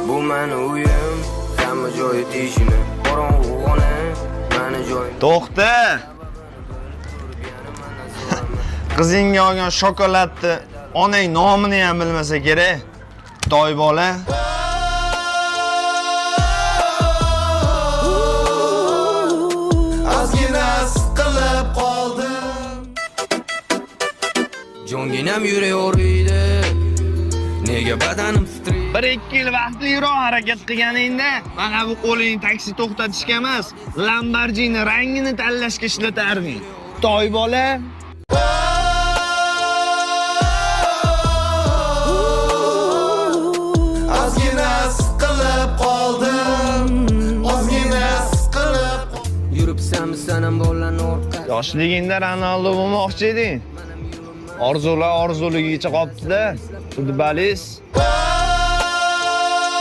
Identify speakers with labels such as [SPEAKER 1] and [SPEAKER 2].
[SPEAKER 1] Bu mani uyim, hamma joyi tishini. Qorong'u xona, mani joyim.
[SPEAKER 2] To'xta. Qizingga olgan shokoladni onang nomini ham bilmasa kerak. Toy bola.
[SPEAKER 3] Ozgina siqilib qoldim.
[SPEAKER 1] Jonginam yurak og'riydi. Nega badanim titraydi?
[SPEAKER 2] 1-2 yil vaqtliroq harakat qilganingda mana bu qo'lingni taksi to'xtatishga emas, Lamborghini rangini tanlashga ishlatarding. Toy bola.
[SPEAKER 3] Ozgina siqilib qoldim. Ozgina siqilib.
[SPEAKER 1] Yuribsanmi sanam bolani orqa.
[SPEAKER 2] Yoshligingda Ronaldo bo'lmoqchi eding. Orzular orzuligicha qolibdi-da. Futbolist.